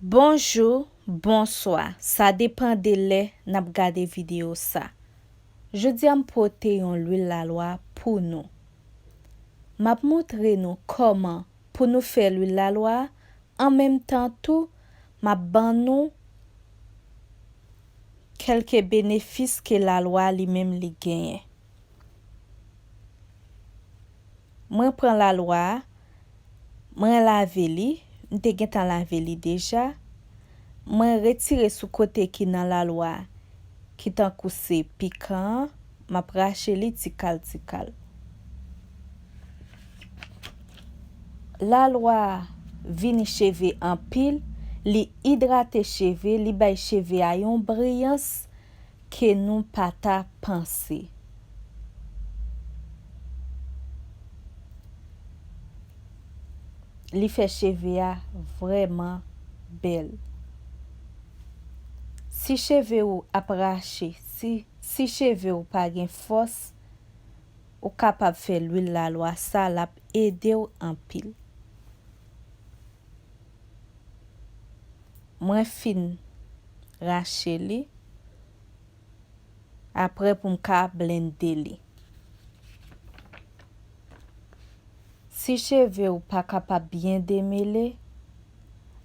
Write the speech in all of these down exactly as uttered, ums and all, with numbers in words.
Bonjou, bonswa, sa depann de lè n ap gade videyo sa. Jodi a m pote yon lwil lalwa pou nou. M ap montre nou kòman pou nou fè lwil lalwa, an menm tan tou, m ap ban nou kèlke benefis ke lalwa li menm li genyen. Mwen pran lalwa a, mwen lave li, m te gentan lave li deja. Mwen retire sou kote ki nan lalwa a, ki tankou se pikan an, m ap rache li tikal tikal. Lalwa a vini cheve anpil, li idrate cheve, li bay cheve a yon briyans ke nou pa ta panse. Li fè cheve a vrèman bèl. Si cheve ou ap rache, si, si cheve ou pa gen fòs, ou kapab fè lwil lalwa sa, l ap ede w anpil. Mwen fin rache li. Apre pou m ka blende li. Si cheve w pa kapab byen demele,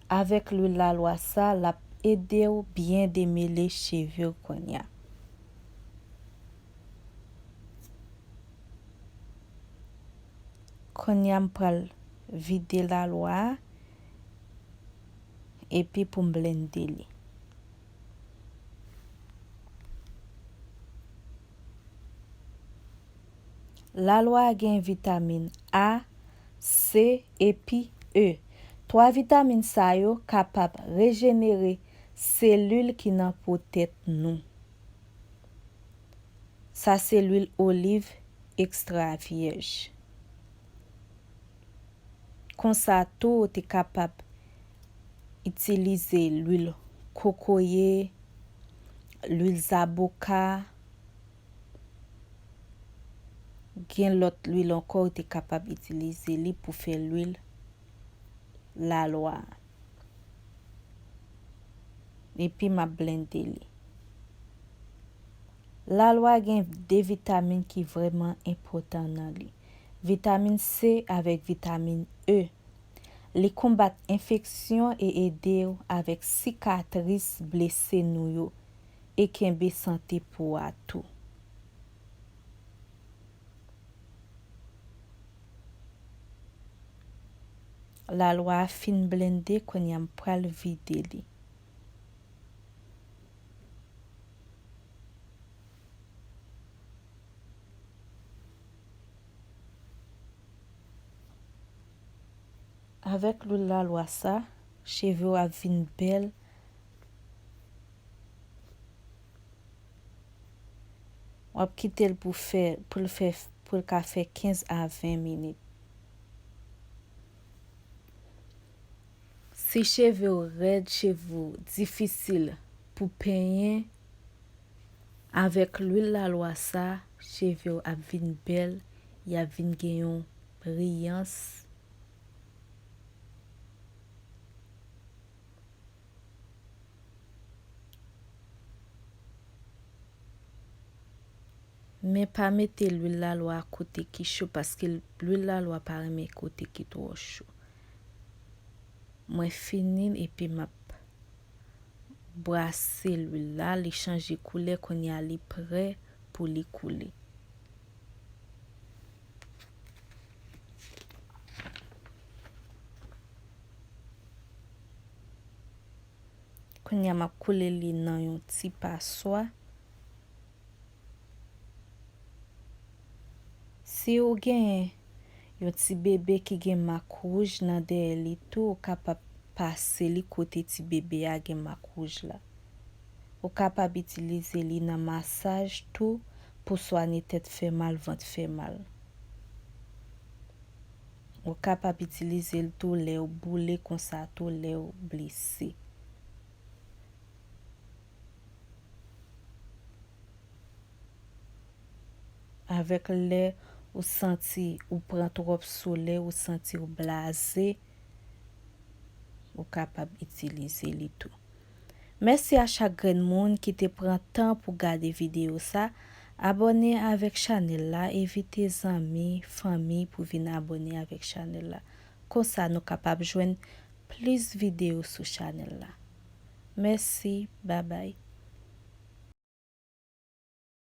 avèk lwil lalwa sa, l ap ede w byen demele cheve w kounye a. Kounye a m pral vide lalwa a, epi pou m blende li. Lalwa a gen vitamin A, C epi E. Twa vitamin sa yo kapab rejenere selil ki nan po tèt nou. Sa se lwil oliv ekstra vyèj. Konsa tou, ou te kapab itilize lwil kokoye, lwil zaboka, gen lòt lwil ankò, ou te kapab itilize li pou fè lwil lalwa. Epi m ap blende li. Lalwa gen de vitamin ki vrèman enpòtan nan li. Vitamin C avèk vitamin E. Li konbat enfeksyon e ede w avèk sikatris blese nou yo e kenbe sante po a tou. Lalwa a fin blende, kounye a m pral vide li. Avèk lwil lalwa sa, cheve w ap vin bèl. W ap kite l pou fè, pou l fè, pou l ka fè kenz a ven minit. Si cheve w rèd, cheve w difisil pou penyen, avèk lwil lalwa sa, cheve w ap vin bèl, y ap vin gen yon briyans. Men pa mete lwil lalwa a kote ki cho, paske lwil lalwa pa renmen kote ki twò cho. Mwen fini l epi m ap brase lwil la, li chanje koulè, kounye a li prè pou li koule. Kounye a m ap koule li nan yon ti paswa. Si ou genyen yon ti bebe ki gen mak wouj nan dèyè li tou, ou kapab pase li kote ti bebe a gen mak wouj la. Ou kapab itilize li nan masaj tou pou swanye tèt fè mal, vant fè mal. Ou kapab itilize l tou lè w boule konsa tou, lè w blese. Avèk lè ou santi ou pran twòp solèy, ou santi ou blaze, ou kapab itilize li tou. Mèsi a chak grenn moun ki te pran tan pou gade videyo sa. Abòne avèk chanèl la, envite zanmi, fanmi pou vin abòne avèk chanèl la. Konsa nou kapab jwenn plis videyo sou chanèl la. Mèsi, babay.